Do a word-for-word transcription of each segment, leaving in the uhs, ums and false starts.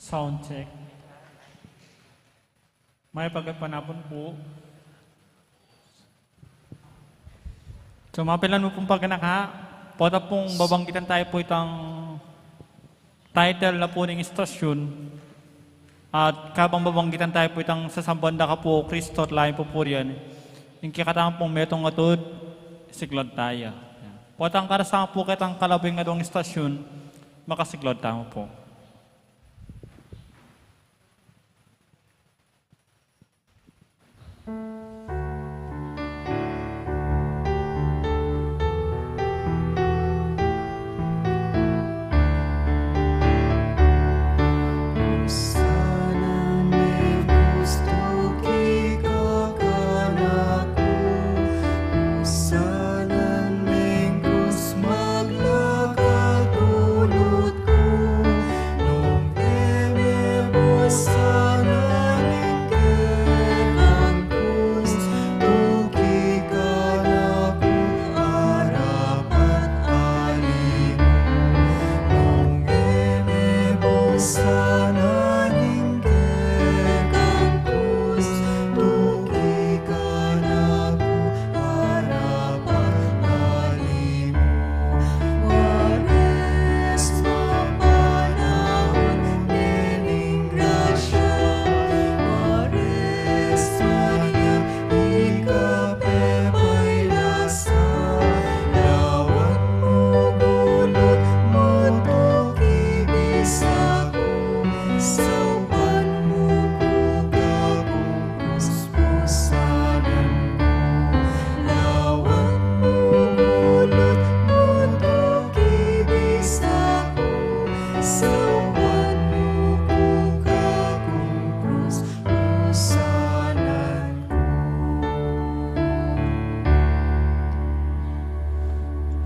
Sound check. Mayap a gatpanapun pu. So, mapilan mu pung paganaka, pota pung babanggitan tayu pu itang title na pu ning istasyun, at kabang babanggitan tayu pu itang Sasamban da ka pu, O Kristo, at Layun Pupurian, ing kekatamu pung metung a tud, siklaud taya. Potang karasa pu ketang kalabing adwang istasyun, makasiklaud tamu pu.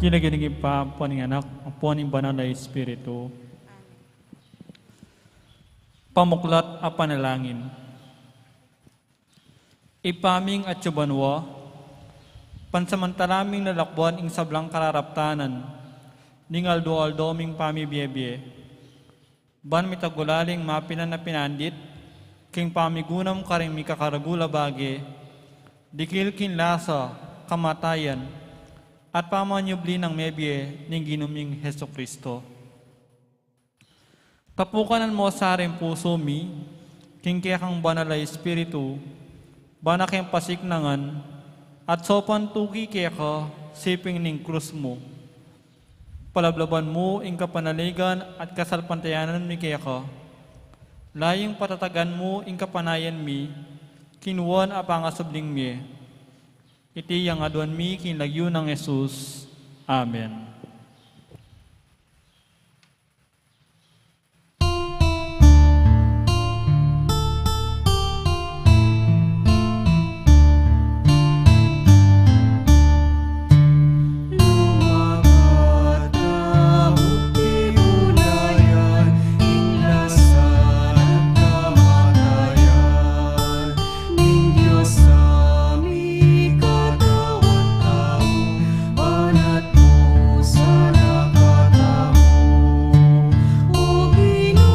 Ginagini pa po ning Anak, po ning Banal a Espiritu. Pamuklat a panalangin. Ibpa ming atsu banua, pansamantala ming lalakban ing sablang kararaptanan ning aldo-aldo ming pamibie-bie. Ban mitagulaling mapilan a pinandit king pamigunam karing mikakaragul a bage, dikil king lasa, kamatayan, at pamanyubli nang mebie ning Ginu ming Jesucristo. Tapukanan mo sa ring pusu mi king kekang Banal a Espiritu, ban a keng pasiknangan at saupan tuki keka siping ning krus mu. Palablaban mu ing kapanaligan at kasalpantayanan mi keka, layung patatagan mu ing kapanayan mi king nuan a pangasubling mie. Iti ing aduan mi king lagyu nang Jesus. Amen. Ning Dios a mikatawan tau, banat mu sana katamu. O Ginu,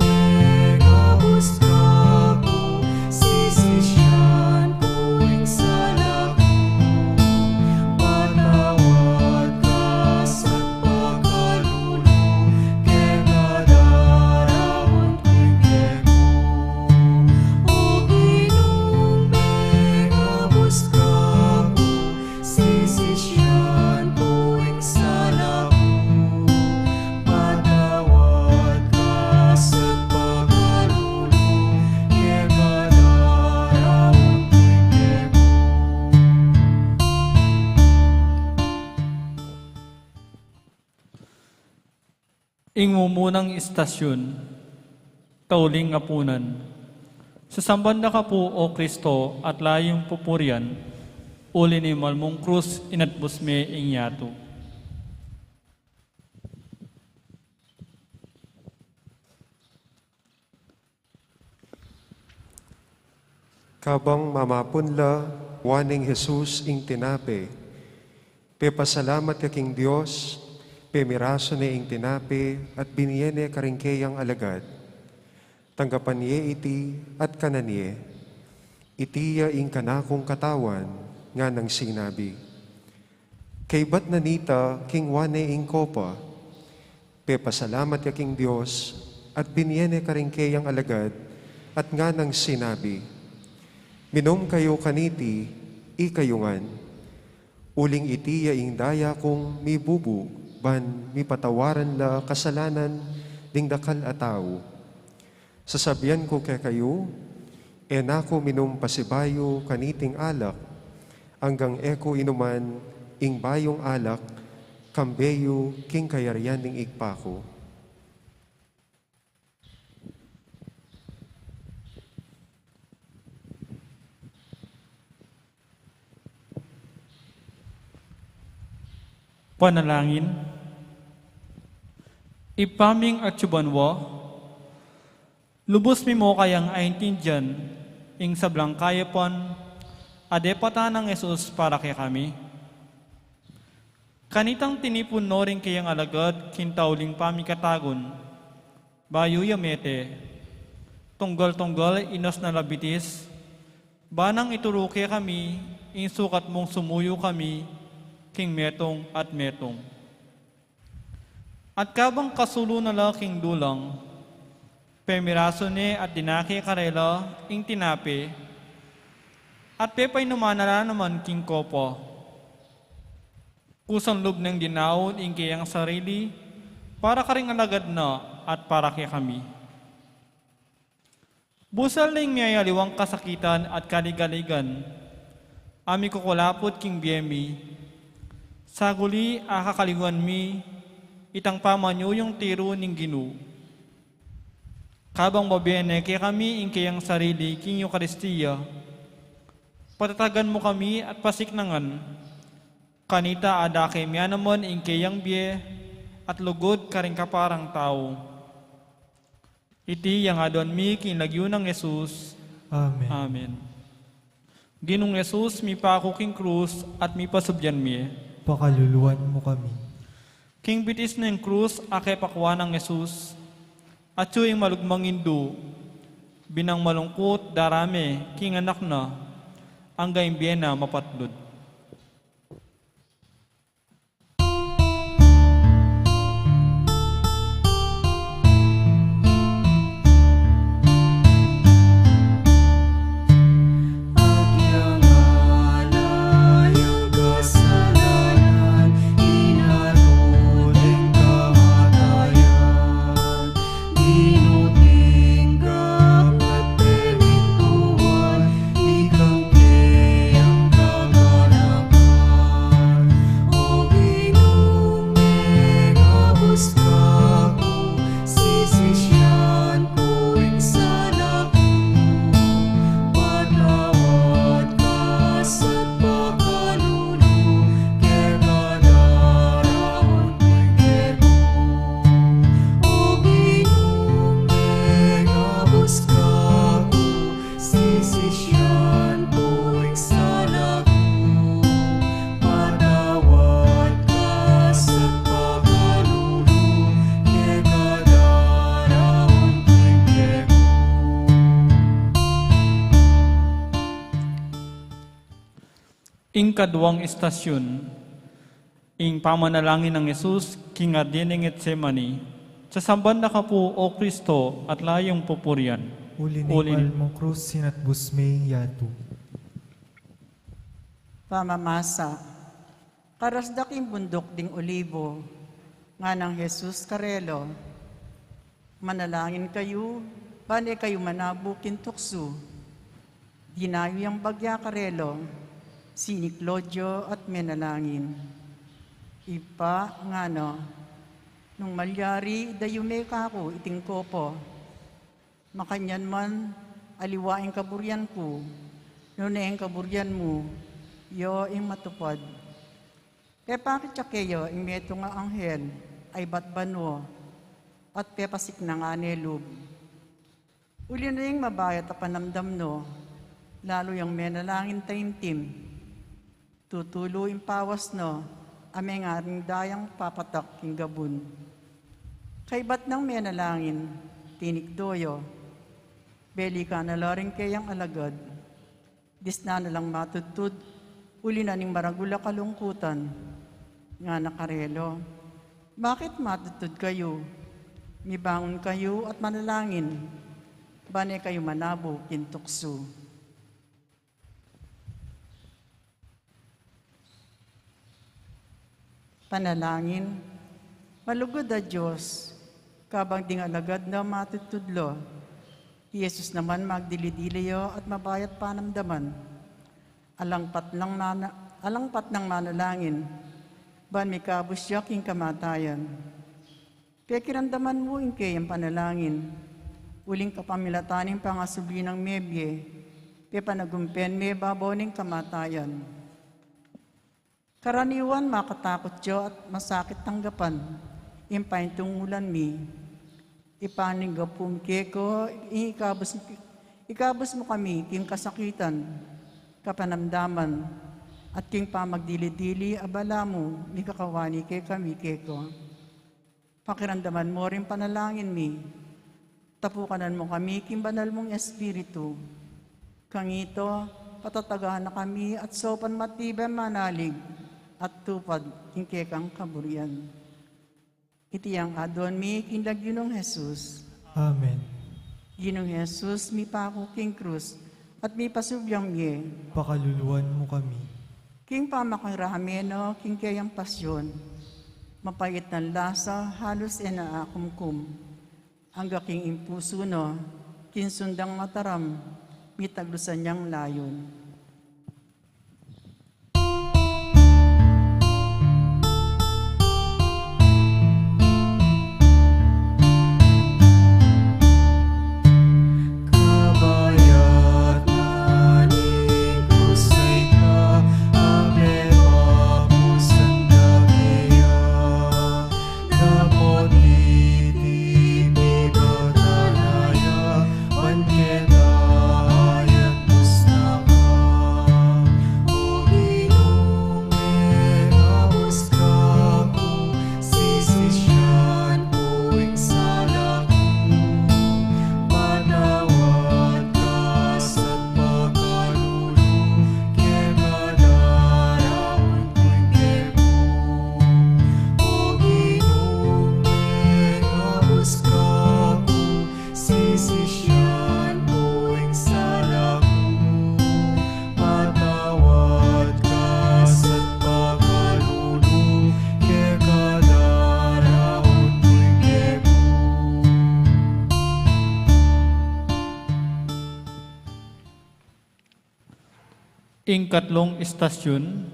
megabus ka ku, sisisian ku ing sala ku, patawad ka sa pakalulu, kekad araun ku ing kekung. O Ginung megabus kaku, sisisian ku ing sala ku, patawad ka sa pakalulu, kekad araun ku ing kekung. Ing mumunang istasyun, tauling apunan. Sasamban da ka pu, O Kristo, at layung pupurian, uli ning malmung krus inatbus me ing yatu. Kabang mamapun la, wa neng Jesus ing tinape. Pepasalamat ya king Dios, pemirasu ne ing tinape, at binie ne karing keyang alagad. Tanggapan ye iti at kanan ye. Iti ya ing kanakung katawan, nganang sinabi. Kaybat na nita, kingwa ne ing kopa, pepasalamat ya king Dios, at binye ne karing keyang alagad, at nganang sinabi, "Minum kayu kaniti, ikayu ngan. Uling iti ya ing daya kung mibubu, ban mipatawaran la kasalanan ding dakal a tau. Sasabian ku kekayu, e na ku minum pasibayu kaniting alak, anggang e ku inuman ing bayung alak, kambe yu king kayarian ning Ibpa ku." Panalangin. Ibpa ming atsu banua, lubus mi mu kayang aintindian ing sablang kayapan a depatan nang Jesus para kekami. Kanitang tinipun no ring keyang alagad king tauling pamikatagun, bayu ya mete, tunggal-tunggal inas na la bitis, ba nang ituru kekami ing sukat mung sumuyu kami king metung at metung. At kabang kasulu na la king dulang, pemirasu ne at dinake karela ing tinape, at pepainuman na la naman king kopa. Kusang lub neng dinaun ing keyang sarili para karing alagad na at para kekami. Busal ning miyayaliwang kasakitan at kaligaligan a mikukulaput king bie mi, saguli a kakaliwan mi itang pamanyuyung tiru ning Ginu. Kabang babie ne kekami ing keyang sarili king Eukaristia, patatagan mu kami at pasiknangan, kanita a dake mie naman ing keyang bie at lugud karing kaparang tau. Iti yang aduan mi king lagyu nang Jesus. Amen. Amen. Ginung Jesus, mipaku king krus at mipasubyan mi. Pakaluluan mu kami. King bitis ning krus a kepakua nang Jesus, atsu ing malugmang indu, binang malungkut darame king anak na, angga ing bie na mapatlud. Ing kaduang istasyun, ing pamanalangin nang Jesus king Hardin ning Getsemani. Sasamban da ka pu, O Kristo, at layung pupurian. Uli ning malmung krus, sinatbus me ing yatu. Pamamasa. Karas da king bunduk ding Olibo, nganang Jesus karela, "Manalangin kayu, ban e kayu manabu king tuksu." Dinayu yang bagya karela, siniklaud ya at menalangin. "Ibpa," ngana, "nung malyari, dayu me kaku iting kopa. Makanyan man, aliwa ing kaburian ku, nune ing kaburian mu, ya ing matupad." Pepakit ya keya ing metung a anghel a ibat banua, at pepasiknangan ne lub. Uli na ing mabayat a panamdam no, lalu yang menalangin taimtim. Tutulu ing pawas na, a mengaring dayang papatak king gabun. Kaybat nang menalangin, tinikdo ya, Belikan na la ring keyang alagad. Disnan na lang matudtud, uli na ning maragul a kalungkutan. Ngana karela, "Bakit matudtud kayu? Mibangun kayu at manalangin, ban e kayu manabo king tuksu." Panalangin. Malugud a Dios, kabang ding alagad na matudtud la, i Jesus naman magdili-dili ya at mabayat panamdaman. Alang patnang mana-, alang patnang manalangin, ban mikabus ya king kamatayan. Pekiramdaman mu ing keyang panalangin, uling kapamilatan ning pangasubli nang mebie, pepanagumpen me babaw ning kamatayan. Karaniwan makatakut ya at masakit tanggapan ing paintungulan mi. Ipaninggap mu kekami, ikabus, ikabus mu kami king kasakitan, kapanamdaman, at king pamagdili-dili a balamu, mikakawani kekami keka. Pakiramdaman mu ring panalangin mi. Tapukanan mu kami king banal mung Espiritu. Kangito, patatagan na kami at saupan matibay manalig at tupad king kekang kaburian. Iti ing aduan mi king lagyu nang Jesus. Amen. Ginung Jesus, mipaku king krus at mipasubyang mie. Pakaluluan mu kami. King pamakirame na king keyang pasyon, mapait nang lasa, halus e na akumkum. Angga king impusu na, king sundang mataram, mitaglusan yang layon. Kabayatan ning krus a ita, a pepapusan da keya, dapot iti pigatan na ya, ban keta ayat pusna ka. O Ginu, mengabus ka ku, sisisian ku ing sala ku, patawad ka sa pakalulu, keka daraun ku ing kekung. O Ginu, mengabus ka ku, sisisian ku ing sala ku, patawad ka sa pakalulu, keka daraun ku ing kekung. Ing katlung istasyun,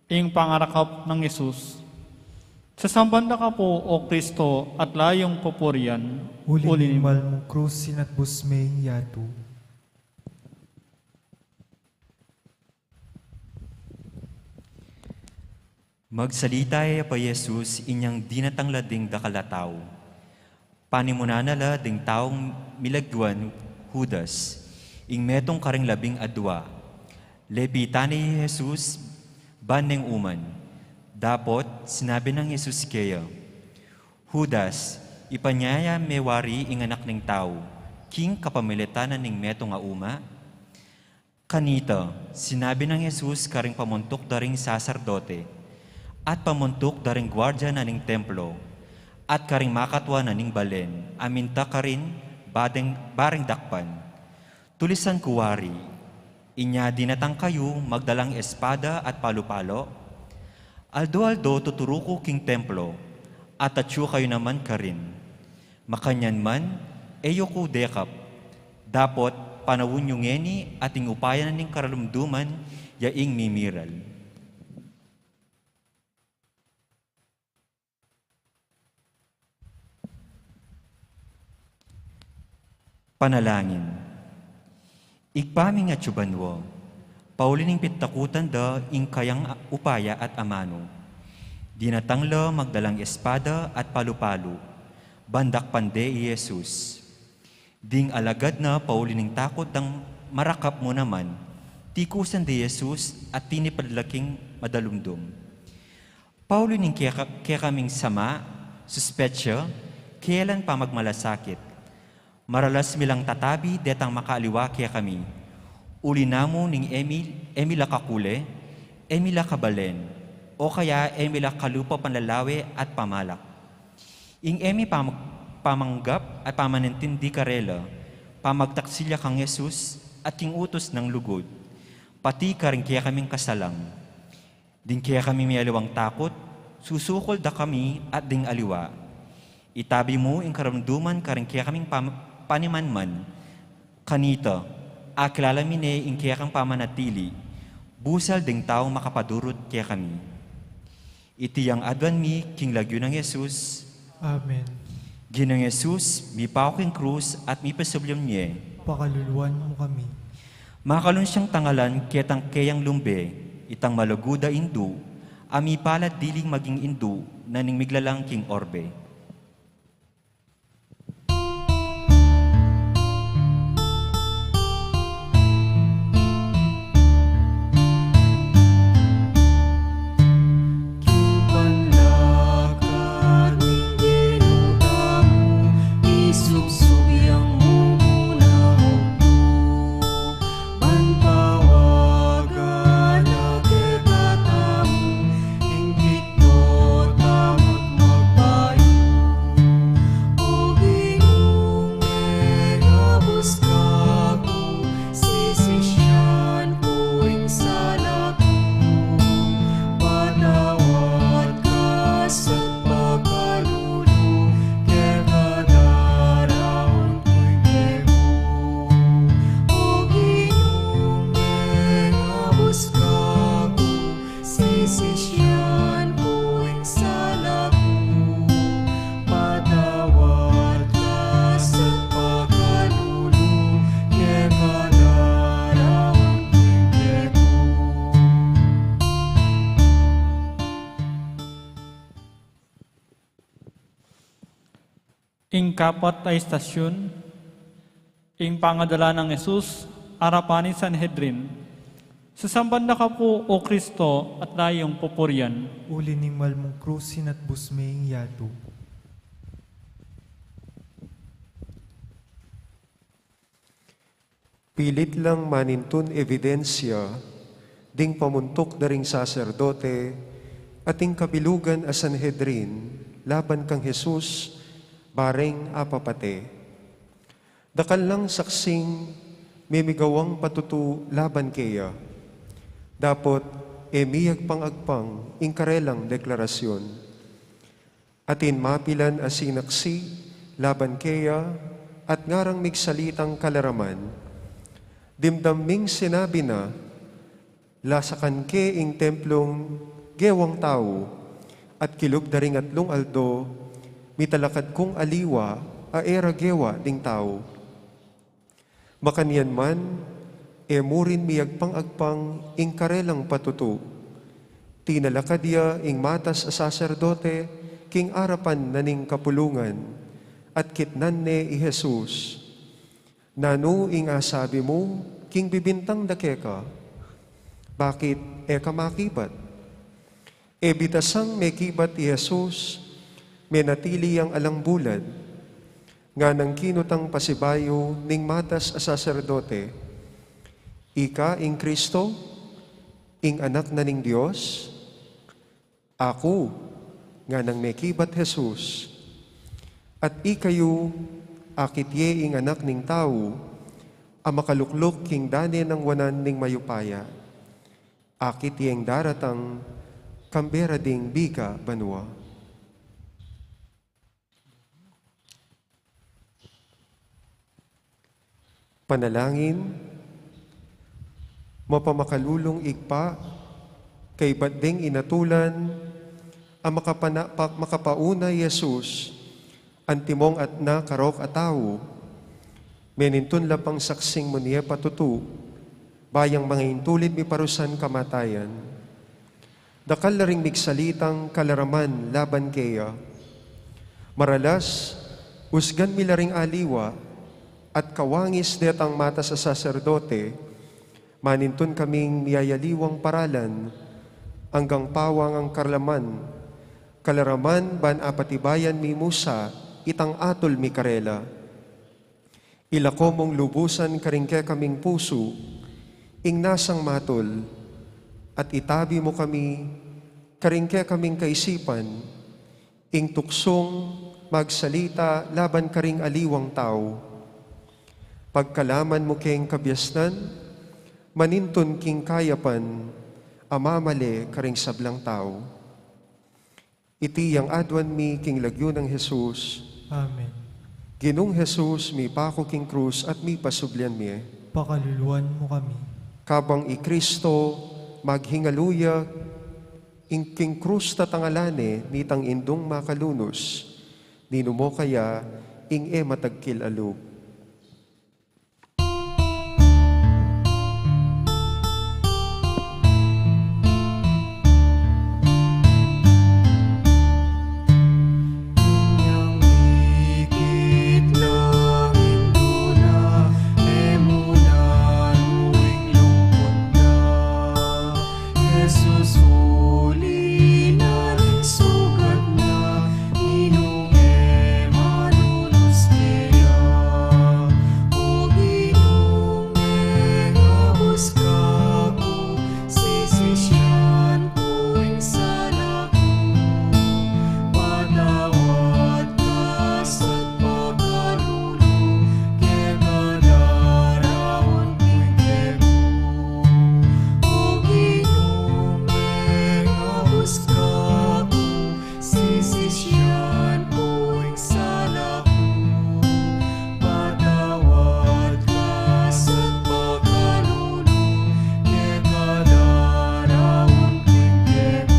ing pangarakap nang Jesus. Sasamban da ka pu, O Kristo, at layung pupurian, uli ning mal mung krus, sinatbus me ing yatu. Magsalita ya pa i Jesus inyang dinatang la ding dakal a tau. Panimunan na la ding taung milagwan Judas, ing metung karing labing adua. Lepitan ne i Jesus ban neng uman. Dapot sinabi nang Jesus keya, "Judas, ipanyaya me wari ing Anak ning Tau king kapamilatan na ning metung a uma?" Kanita, sinabi nang Jesus karing pamuntuk da ring saserdote, at pamuntuk da ring guardia na ning templo, at karing makatua na ning balen, a minta karin badeng, bareng dakpan, "Tulisan ku wari, inya dinatang kayu magdalang espada at palu-palo? Aldo-aldo tuturu ku king templo, at atyu kayu naman karin. Makanyan man, e yu ku dekap. Dapot panaun yu ngeni at ing upaya na ning karalumduman ya ing mimiral." Panalangin. Ibpa ming atsu banua, pauli ning pitakutan da ing kayang upaya at amanu, dinatang la magdalang espada at palu-palu, ban dakpan de i Jesus. Ding alagad na pauli ning takut dang marakap mu naman, tikusan de i Jesus at tinipad la king madalumdum. Pauli ning keka-, kekaming sama, suspetsa, kelan pamagmalasakit. Maralas mi lang tatabi detang makaaliwa kekami. Uli na mu ning e mi, e mi la kakule, e mi la kabalen, o kaya e mi la kalupa panlalawe at pamalak. Ing e mi pamag-, pamanggap at pamanintindi karela, pamagtaksil ya kang Jesus at king utus nang lugud, pati karing kekaming kasalang. Ding kekami mialiwang takut, susukul da kami at ding aliwa. Itabi mu ing karamduman karing kekaming pam-, panimanman. Kanita, akilala mi ne ing kekang pamanatili, busal ding tau makapadurut kekami. Iti yang aduan mi king lagyu nang Jesus. Amen. Ginung Jesus, mipaku king krus at mipasubli mie. Pakaluluan mu kami. Makalung siyang tangalan ketang keyang lumbe, itang malugud a indu, a mipalad diling maging indu na ning miglalang king orbe. Panlakad ning Ginu tamu, isubsub yang mumuna hukdu, ban pawagan na kekatamu, ing pigdo tamu't magpayu. O Ginung, mengabus ka ku, sisisian ku ing sala ku, patawad ka sa pakalulu, kekadaraun ku ing kemu. O Ginung, mengabus ka ku, sisisian ku ing sala ku, patawad ka sa pakalulu, kekadaraun ku ing kemu. Ing kapat a istasyun, ing pangadala nang Jesus arapan ning Sanhedrin. Sasamban da ka pu, O Kristo, at da ka pupurian. Uli ning mal mung krus, sinatbus me ing yatu. Pilit lang manintun ebidensya ding pamuntuk da ring saserdote at ing kabilugan a Sanhedrin laban kang Jesus, bareng apapate. Dakal lang saksing memigawang patutu laban keya, dapot e miyagpang-agpang ing karelang deklarasyon. Atin mapilan a sinaksi laban keya at ngarang migsalitang kalaraman. Dimdam ming sinabi na, lasakan ke ing templung gewang tau, at kilub da ring atlung aldo, mitalakad kung aliwa a e ra gewa ding tau. Makanyan man, e mu rin miyagpang-agpang ing karelang patutu. Tinalakad ya ing matas a saserdote king arapan na ning kapulungan, at kitnan ne i Jesus. Nanu ing asabi mu king bibintang da keka? Bakit e ka makibat? E bitasang mekibat i Jesus, menatili yang alang bulad. Nganang kinutang pasibayu ning matas a saserdote, "Ika ing Kristo, ing Anak na ning Dios?" "Aku," nganang mekibat Jesus, "at ikayu, akit ye ing Anak ning Tau a makalukluk king dane nang wanan ning mayupaya. Akit yeng daratang kambe ra ding bika banua." Panalangin. Mapamakalulung Ibpa, kaybat deng inatulan a makapana-, pa-, makapauna i Jesus, antimong atna karok a tau, menintun la pang saksing mu ne patutu, ba yang mangintulid miparusan kamatayan. Dakal la ring migsalitang kalaraman laban keya. Maralas, usgan mi la ring aliwa at kawangis detang matas a saserdote, manintun kaming miyayaliwang paralan, anggang pawang ang karlaman, kalaraman ban apatibayan mi musa itang atul mi karela. Ilako mung lubusan karing kekaming pusu ing nasang matul, at itabi mu kami karing kekaming kaisipan ing tuksung magsalita laban karing aliwang tau. Pagkalaman mu keng kabiasnan, manintun king kayapan a mamale karing sablang tau. Iti yang aduan mi king lagyu nang Jesus. Amen. Ginung Jesus, mipaku king krus at mipasublian mi. Pakaluluan mu kami. Kabang i Kristo maghingaluya ing king krus tatangalan ne mitang indung makalunus, ninumo kaya ing e matagkil a lub. Jesus, uli na ring sugat na, ninung e malunus keya. O Ginu, mengabus ka ku, sisisian ku ing sala ku. Patawad ka sa pakalulu keka, daraun ku ing kemu. O Ginu, mengabus ka ku, sisisian ku ing sala ku. Patawad ka sa pakalulu keka, daraun ku ing kemu.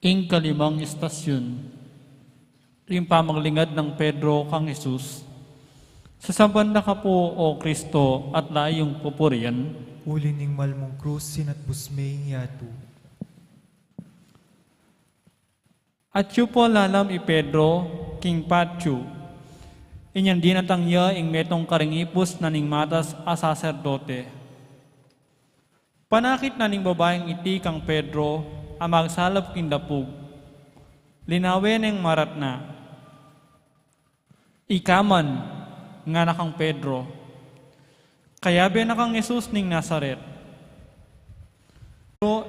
Ing kalimang istasyun, ing pamaglingad nang Pedro kang Jesus. Sasamban da ka pu, O Kristo, at la yu pupurian. Uli ning malmung krus, sinatbus me ing yatu. Atyu pu lalam i Pedro king patyu. Inyang dinatang ya ing metung karing ipus na ning matas a saserdote. Panakit na ning babaing iti kang Pedro a magsalap king dapug. Linawe neng maratna. Ika man, ngana kang Pedro. Kayabe na kang Jesus ning Nazaret. Pero